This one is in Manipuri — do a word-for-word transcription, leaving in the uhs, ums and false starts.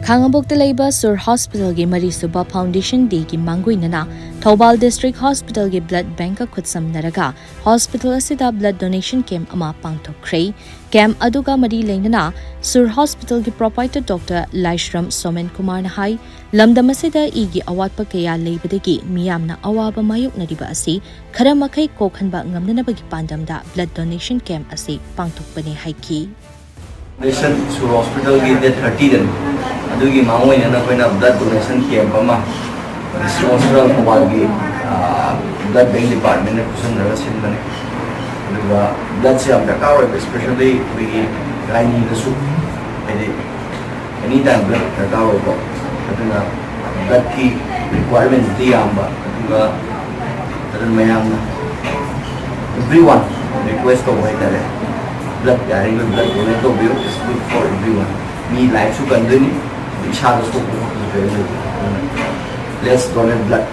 ꯈꯥꯉꯕꯣꯛꯇ ꯂꯩꯕ ꯁꯨꯔ ꯍꯣꯁꯄꯤꯇꯥꯜꯒꯤ ꯃꯔꯤꯁꯨꯕ ꯐꯥꯎꯟꯗꯦꯁꯟ ꯗꯦꯒꯤ ꯃꯥꯡꯒꯣꯏꯅꯅ ꯊꯧꯕꯥꯜ ꯗꯤꯁꯇ꯭ꯔꯤꯛ ꯍꯣꯁꯄꯤꯇꯥꯜꯒꯤ ꯕ꯭ꯂꯗ ꯕꯦꯡꯀ ꯈꯨꯠꯁꯝꯅꯔꯒ ꯍꯣꯁꯄꯤꯇꯥꯜ ꯑꯁꯤꯗ ꯕ꯭ꯂꯗ ꯗꯣꯅꯦꯁꯟ ꯀꯦꯝꯞ ꯑꯃ ꯄꯥꯡꯊꯣꯛꯈ꯭ꯔꯦ꯫ ꯀꯦꯝꯞ ꯑꯗꯨꯒ ꯃꯔꯤ ꯂꯩꯅꯅ ꯁꯨꯔ ꯍꯣꯁꯄꯤꯇꯥꯜꯒꯤ ꯄ꯭ꯔꯣꯄꯥꯏꯇꯔ ꯗꯣꯛꯇꯔ ꯂꯥꯏꯁ꯭ꯔꯝ ꯁꯣꯃꯦꯟ ꯀꯨꯃꯥꯔꯅ ꯍꯥꯏ, ꯂꯝꯗꯝ ꯑꯁꯤꯗ ꯏꯒꯤ ꯑꯋꯥꯠꯄ ꯀꯌꯥ ꯂꯩꯕꯗꯒꯤ ꯃꯤꯌꯥꯝꯅ ꯑꯋꯥꯕ ꯃꯥꯌꯣꯛꯅꯔꯤꯕ ꯑꯁꯤ ꯈꯔ ꯃꯈꯩ ꯀꯣꯛꯍꯟꯕ ꯉꯝꯅꯅꯕꯒꯤ ꯄꯥꯟꯗꯝꯗ ꯕ꯭ꯂꯗ ꯗꯣꯅꯦꯁꯟ ꯀꯦꯝꯞ ꯑꯁꯤ ꯄꯥꯡꯊꯣꯛꯄꯅꯤ ꯍꯥꯏꯈꯤ꯫ ꯗꯣꯅꯦꯁꯟ ꯁꯨꯔ ꯍꯣꯁꯄꯤꯇꯥꯜꯒꯤ ꯗꯦꯠ ꯊꯥꯔꯇꯤꯗꯅꯤ꯫ ꯑꯗꯨꯒꯤ ꯃꯥꯡꯑꯣꯏꯅꯅ ꯑꯩꯈꯣꯏꯅ ꯕ꯭ꯂꯗ ꯗꯣꯅꯦꯁꯟ ꯀꯦꯝꯞ ꯑꯃ ꯗꯤꯁꯇ꯭ꯔꯤꯛ ꯍꯣꯁꯄꯤꯇꯥꯜ ꯊꯧꯕꯥꯜꯒꯤ ꯕ꯭ꯂꯗ ꯕꯦꯡ ꯗꯤꯄꯥꯔꯠꯃꯦꯟꯅ ꯈꯨꯠꯁꯝꯅꯔꯒ ꯁꯤꯟꯕꯅꯤ꯫ ꯑꯗꯨꯒ ꯕ꯭ꯂꯗꯁꯦ ꯌꯥꯝ ꯗꯔꯀꯥꯔ ꯑꯣꯏꯕ, ꯏꯁꯄꯦꯁꯦꯜꯂꯤ ꯑꯩꯈꯣꯏꯒꯤ ꯒꯥꯏꯅꯤꯗꯁꯨ, ꯍꯥꯏꯗꯤ ꯑꯦꯅꯤ ꯇꯥꯏꯝ ꯕ꯭ꯂꯗ ꯗꯔꯀꯥꯔ ꯑꯣꯏꯀꯣ꯫ ꯑꯗꯨꯅ ꯕ꯭ꯂꯗꯀꯤ ꯔꯤꯀ꯭ꯋꯥꯏꯔꯃꯦꯟꯁꯇꯤ ꯌꯥꯝꯕ, ꯑꯗꯨꯒ ꯑꯗꯨꯅ ꯃꯌꯥꯝꯅ, ꯑꯦꯚ꯭ꯔꯤ ꯋꯥꯟ, ꯔꯤꯀ꯭ꯋꯦꯁ ꯇꯧꯕ ꯍꯥꯏꯇꯥꯔꯦ, ꯕ꯭ꯂꯗ ꯌꯥꯔꯤꯉꯩ ꯕ꯭ꯂꯗ ꯗꯣꯅꯦꯠ ꯇꯧꯕꯤꯌꯨ꯫ It's good for everyone. ꯃꯤ ꯂꯥꯏꯐꯁꯨ ꯀꯟꯗꯣꯏꯅꯤ, ꯏꯁꯥꯗ ꯁꯣꯛꯄ ꯈꯣꯠꯄꯁꯨ ꯀꯔꯤꯝ ꯂꯩꯇꯦ꯫ ꯑꯗꯨꯅ let's donate blood.